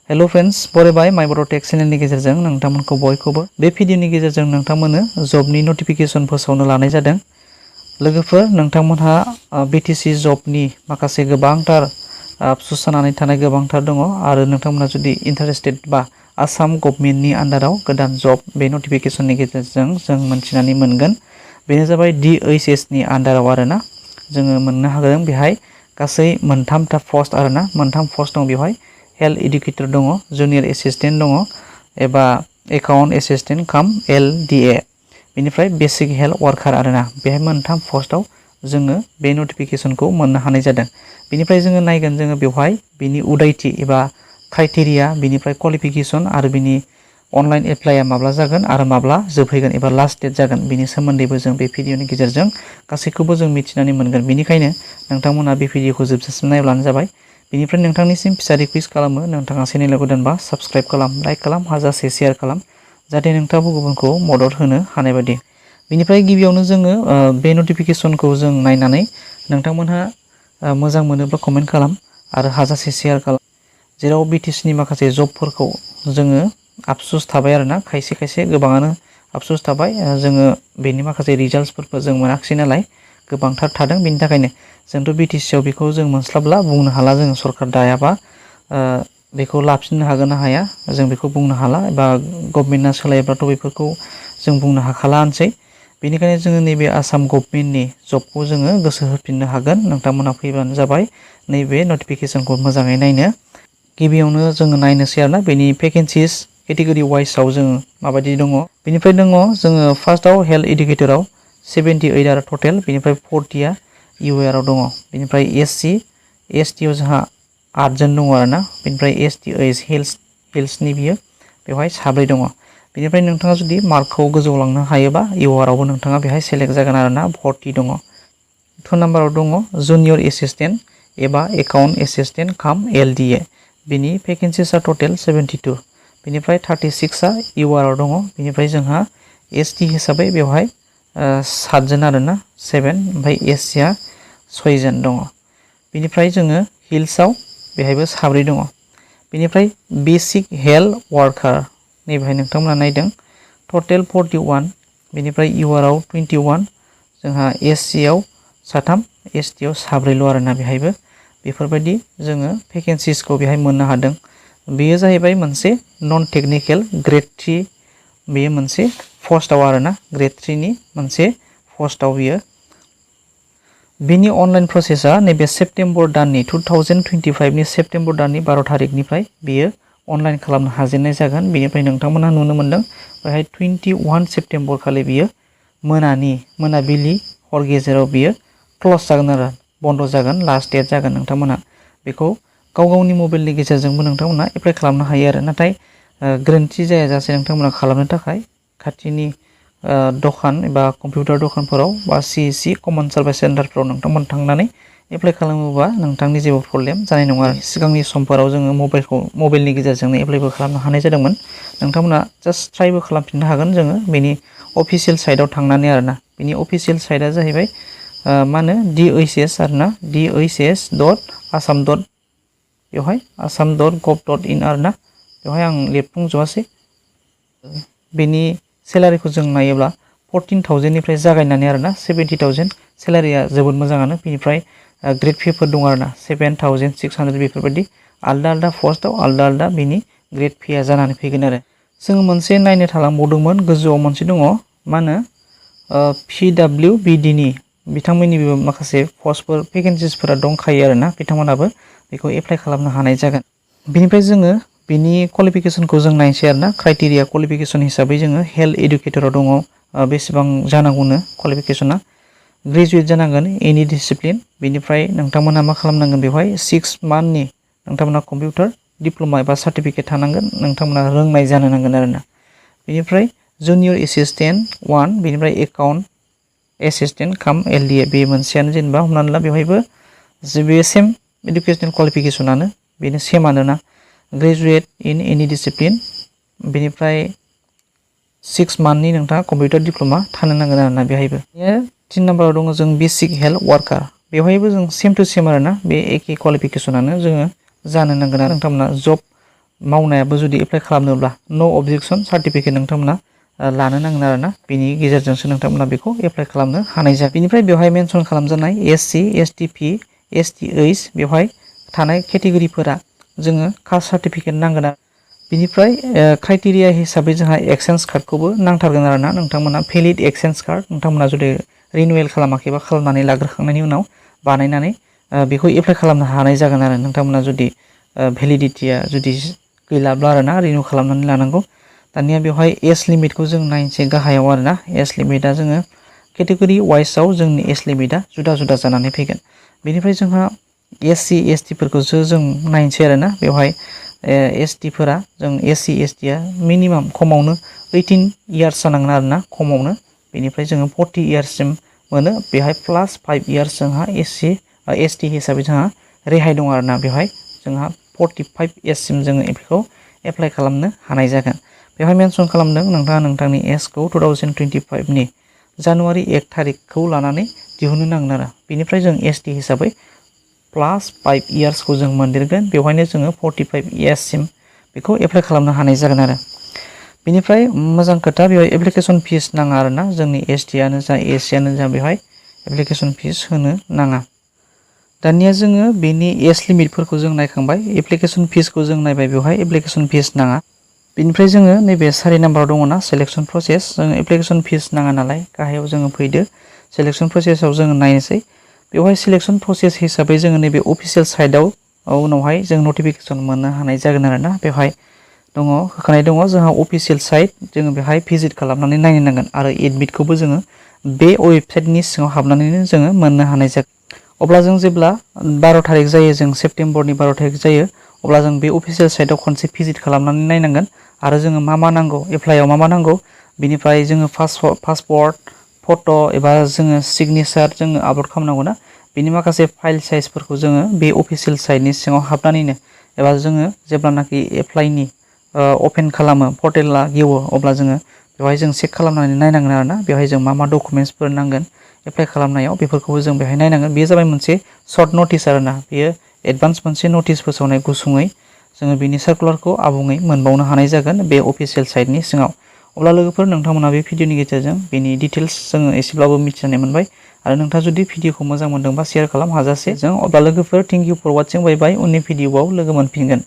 Hello friends बरायबाय mybodotech चेनेलनि गेजेरजों नोंथांमोनखौ बयखौबो बे भिडिअनि गेजेरजों नोंथांमोननो जबनि नटिफिकेशन फोसावनो लानाय जादों। लोगोफोर नोंथांमोनहा बीटीसी जबनि माखासे गोबांथार आफसुस जानानै थानाय गोबांथार दङ आरो नोंथांमोना जुदि इन्टारेस्टेड बा आसाम गभर्नमेन्टनि आन्डाराव गोदान जब बे नटिफिकेशननि गेजेरजों जों मोनथिनानै मोनगोन। बेनो जाबाय DHS नि आन्डाराव आरोना जोङो मोननो हागोन। बेहाय गासै मोनथामथा पोस्ट आरोना मोनथाम पोस्ट दं। बेवहाय हेल्थ एडुकेटर दङ, जुनियर एसिस्टेन्ट दङ एबा एकाउन्ट एसिस्टेन्ट काम LDA, बेनिफ्राय बेसिक हेल्थ वार्कार आरोना बेहाय मोनथाम पोस्टआव जोङो बे नटिफिकेशनखौ मोननो हानाय जादों। बेनिफ्राय जोङो नायगोन जोङो बेवहाय बिनि उदायथि एबा क्राइटेरिया, बिनिफ्राय क्वालिफिकेशन आरो बिनि अनलाइन एप्लाइआ माब्ला जागोन आरो माब्ला जोबहैगोन एबा लास्ट डेट जागोन बिनि सोमोन्दैबो जों बे भिडिअनि गेजेरजों गासैखौबो जों मिथिनानै मोनगोन। बेनिखायनो नोंथांमोना बे भिडिअखौ जोबजासिम नायब्लानो जाबाय। बेनिफ्राय नोंथांनिसिम फिसा रिक्वेस्ट खालामो, नोंथाङा चेनेलाव गोदानबा साबस्क्राइब खालाम, लाइक खालाम, हाजासे शेयार खालाम, जाहाथे नोंथाङाबो गुबुनखौ मदद होनो हानाय बायदि। बेनिफ्राय गिबियावनो जोङो बे नटिफिकेशनखौ जों नायनानै नोंथांमोनहा मोजां मोनोब्ला कमेन्ट खालाम आरो हाजासे शेयार खालाम। जेराव बीटीसीनि माखासे जबफोरखौ जोङो आफसुस थाबाय आरोना खायसे खायसे गोबाङानो आफसुस थाबाय। जोङो बेनि माखासे रिजाल्टसफोरखौ जों मोनाखिसै नालाय गोबांथार थादों। बेनि थाखायनो जोंथ' बीटीसीआव बेखौ जों मोनस्लाबला, बुंनो हाला जोङो सरकार दायाबा बेखौ लाफिननो हागोन ना हाया जों बेखौ बुंनो हाला, एबा गभर्नमेन्टआ सोलायोब्लाथ' बेफोरखौ जों बुंनो हाखालानोसै। बेनिखायनो जोङो नैबे आसाम गभर्नमेन्टनि जबखौ जोङो गोसो होफिननो हागोन। नोंथांमोनहा फैबानो जाबाय नैबे नटिफिकेशनखौ मोजाङै नायनो। गिबियावनो जोङो नायनोसै आरोना बेनि भेकेन्सिस केटेगरि वाइसआव जोङो माबायदि दङ। बेनिफ्राय दङ जोङो फार्स्टआव हेल्थ एडुकेटराव 78 आरो टटेल, बेनिफ्राय 40आ UAR आव दङ। बेनिफ्राय SC ST आव जोंहा 8 जन दङ आरोना। बेनिफ्राय ST हिल्सनि बियो बेवहाय 7 दङ। बेनिफ्राय नोंथाङा जुदि मार्कखौ गोजौ लांनो हायोबा UAR आवबो नोंथाङा बेहाय सेलेक्ट जागोन आरोना, 40 दङ। 2 नाम्बाराव दङ जुनियर एसिस्टेन्ट एबा एकाउन्ट एसिस्टेन्ट काम LDA, बेनि भेकेन्सिसआ टटेल 72। बेनिफ्राय 36आ UAR आव दङ। बेनिफ्राय जोंहा ST हिसाबै बेवहाय 7 जन आरोना 7, ओमफ्राय SC आ 6 जन दङ। बेनिफ्राय जोङो हिल्सआव बेहायबो 7 दङ। बेनिफ्राय बेसिक हेल्थ वार्कार नैबेहाय नोंथांमोना नायदों टटेल 41। बेनिफ्राय UAR आव 21, जोंहा SC आव 3, ST आव 7ल' आरोना बेहायबो। बेफोरबायदि जोङो भेकेन्सिसखौ बेहाय मोननो हादों। बेयो जाहैबाय मोनसे नन टेक्निकेल ग्रेड 3, बेयो मोनसे पस्टआव आरोना ग्रेड 3नि मोनसे पस्टआव बियो। बेनि अनलाइन प्रसेसआ नैबे सेप्तेम्बर दाननि 2025 नि सेप्तेम्बर दाननि 12 थारिखनिफ्राय बेयो अनलाइन खालामनो हाजेननाय जागोन। बेनिफ्राय नोंथांमोनहा नुनो मोनदों बेहाय 21 सेप्तेम्बर खालि बियो मोनाबिलि हर गेजेराव बियो क्लस जागोन आरो बन्द जागोन, लास्ट डेट जागोन। नोंथांमोना बेखौ गाव गावनि मबाइलनि गेजेरजोंबो नोंथांमोना एप्लाइ खालामनो हायो आरो, नाथाय गोरोन्थि जायाजासे नोंथांमोना खालामनो थाखाय खाथिनि दखान एबा कम्पिउटार दखानफोराव बा CSC कमन सार्भिस सेन्टारफोराव नोंथांमोन थांनानै एप्लाइ खालामोबा नोंथांनि जेबो प्रब्लेम जानाय नङा। सिगांनि समफोराव जोङो मबाइलनि गेजेरजोंनो एप्लाइबो खालामनो हानाय जादोंमोन। नोंथांमोना जास्ट ट्राइबो खालामफिननो हागोन जोङो बेनि अफिसियेल साइटआव थांनानै आरोना। बेनि अफिसियेल साइटआ जाहैबाय मा होनो DHS आरोना, DHS.assam. बेवहाय assam.gov.in आरोना, बेवहाय आं लिरफुंजोबासै। बेनि सेलारिखौ जों नायोब्ला 14,000 निफ्राय जागायनानै आरोना 70,000 सेलारिया जोबोद मोजाङानो। बेनिफ्राय ग्रेड पेफोर दं आरोना 7,600 बेफोरबायदि आलदा पस्टआव आलदा बेनि ग्रेड पेआ जानानै फैगोन आरो। जोङो मोनसे नायनो थालांबावदोंमोन, गोजौआव मोनसे दङ मा होनो PWBD नि बिथांमोननिबो माखासे पस्टफोर भेकेन्सिसफोरा दंखायो आरोना, बिथांमोनाबो बेखौ एप्लाइ खालामनो हानाय जागोन। बेनिफ्राय जोङो बेनि क्वालिफिकेशनखौ जों नायनोसै आरोना। क्राइटेरिया क्वालिफिकेशन हिसाबै जोङो हेल्थ एडुकेटराव दङ बेसेबां जानांगौनो क्वालिफिकेशना, ग्रेजुवेट जानांगोन एनि डिसिप्लिन। बेनिफ्राय नोंथांमोना मा खालामनांगोन बेवहाय 6 मान्थनि नोंथांमोना कम्पिउटार डिप्ल'मा एबा सार्टिफिकेट थानांगोन, नोंथांमोना रोंनाय जानो नांगोन आरोना। बेनिफ्राय जुनियर एसिस्टेन्ट 1, बेनिफ्राय एकाउन्ट एसिस्टेन्ट काम LDA, बे मोनसेयानो जेनेबा हमनानै ला बेवहायबो बे सेम इडुकेसनेल क्वालिफिकेशनानो बेनो सेमानोना, ग्रेजुवेट इन एनि डिसिप्लिन। बेनिफ्राय 6 मान्थनि नोंथाङा कम्पिउटार डिप्ल'मा थानो नांगोन आरोना बेहायबो। 3 नाम्बाराव दङ जों बेसिक हेल्थ वार्कार, बेवहायबो जों सेम टु सेम आरोना, बे एखे क्वालिफिकेशनानो जोङो जानो नांगोन आरो नोंथांमोना जब मावनायाबो जुदि एप्लाइ खालामनोब्ला नो अबजेक्सन सार्टिफिकेट नोंथांमोना लानो नांगोन आरोना बेनि गेजेरजोंसो नोंथांमोना बेखौ एप्लाइ खालामनो हानाय जागोन। बेनिफ्राय बेवहाय मेनसन खालामजानाय SC ST P STH बेवहाय थानाय केटेगरिफोरा जोङो कास्ट सार्टिफिकेट नांगोन आरो बिनिफ्राय क्राइटेरिया हिसाबै जोंहा एक्सचेन्ज कार्डखौबो नांथारगोन आरोना नोंथांमोना भेलिड एक्सचेन्ज कार्ड नोंथांमोना जुदि रिनिउवेल खालामाखैबा खालामनानै लाग्रोखांनायनि उनाव बानायनानै बेखौ एप्लाइ खालामनो हानाय जागोन आरो नोंथांमोना जुदि भेलिडिटिया जुदि गैलाब्ला आरोना रिनिउ खालामनानै लानांगौ। दानिया बेवहाय एज लिमिटखौ जों नायनोसै गाहायाव आरोना एज लिमिटआ जोङो केटेगरि वाइसआव जोंनि एज लिमिटआ जुदा जुदा जानानै फैगोन। बेनिफ्राय जोंहा SC ST फोरखौसो जों नायनोसै आरोना बेवहाय ST फोरा जों SC ST आ मिनिमाम खमावनो 18 इयार्स जानांगोन आरोना खमावनो बेनिफ्राय जोङो 40 इयार्ससिम मोनो बेहाय प्लास 5 इयार्स जोंहा SC ST हिसाबै जोंहा रेहाय दं आरोना बेवहाय जोंहा 45 एजसिम जोङो बेखौ एप्लाइ खालामनो हानाय जागोन। बेवहाय मेनसन खालामदों नोंथाङा नोंथांनि एजखौ 2025 नि जानुवारि 1 थारिखखौ लानानै दिहुननो नांगोन आरो बेनिफ्राय जों ST हिसाबै प्लास 5 इयार्सखौ जों मोनदेरगोन बेवहायनो जोङो 45 इयार्ससिम बेखौ एप्लाइ खालामनो हानाय जागोन आरो बेनिफ्राय मोजां खोथा बेवहाय एप्लिकेसन फिस नाङा आरोना जोंनि ST आनो जा SC आनो जा बेवहाय एप्लिकेसन फिस होनो नाङा। दानिया जोङो बेनि एज लिमिटफोरखौ जों नायखांबाय एप्लिकेसन फिसखौ जों नायबाय बेवहाय एप्लिकेसन फिस नाङा। बेनिफ्राय जोङो नैबे 4 नाम्बाराव दङना सिलेक्सन प्रसेस जों एप्लिकेसन फिस नाङा नालाय गाहायाव जोङो फैदो सिलेक्सन प्रसेसआव जोङो नायनोसै बेवहाय सिलेक्सन प्रसेस हिसाबै जोङो नैबे अफिसियेल साइटआव उनावहाय जों नटिफिकेसन मोननो हानाय जागोन आरोना बेवहाय दङ होखानाय दङ जोंहा अफिसियेल साइट जोङो बेवहाय भिजिट खालामनानै नायनो नांगोन आरो एडमिटखौबो जोङो बे वेबसाइटनि सिङाव हाबनानैनो जोङो मोननो हानाय जागोन। अब्ला जों जेब्ला 12 थारिख जायो जों सेप्तेम्बरनि 12 थारिख जायो अब्ला जों बे अफिसियेल साइटआव खनसे भिजिट खालामनानै नायनांगोन आरो जोङो मा नांगौ एप्लाइआव मा नांगौ बिनिफ्राय जोङो पासपर्ट फट' एबा जोङो सिगनेचार जोङो आपल'ड खालामनांगौ ना बिनि माखासे फाइल साइजफोरखौ जोङो बे अफिसियेल साइटनि सिङाव हाबनानैनो एबा जोङो जेब्लानाखि एप्लाइनि अपेन खालामो पर्टेला गेवो अब्ला जोङो बेवहाय जों चेक खालामनानै नायनांगोन आरोना बेवहाय जों मा डकुमेन्टसफोर नांगोन एप्लाइ खालामनायाव बेफोरखौबो जों बेवहाय नायनांगोन। बेयो जाबाय मोनसे सर्ट नटिस आरोना बेयो एडभान्स मोनसे नटिस फोसावनाय गुसुङै जोङो बिनि सार्कुलारखौ आबुङै मोनबावनो हानाय जागोन बे अफिसियेल साइटनि सिङाव। अब्ला लोगोफोर नोंथांमोना बे भिडिअनि गेजेरजों बेनि डिटेल्स जोङो एसेब्लाबो मिथिनानै मोनबाय आरो नोंथाङा जुदि भिडिअखौ मोजां मोनदोंबा शेयार खालाम हाजासे जों अब्ला लोगोफोर थेंक इउ फर वाचिं बाय बाय उननि भिडिअआव लोगो मोनफिनगोन।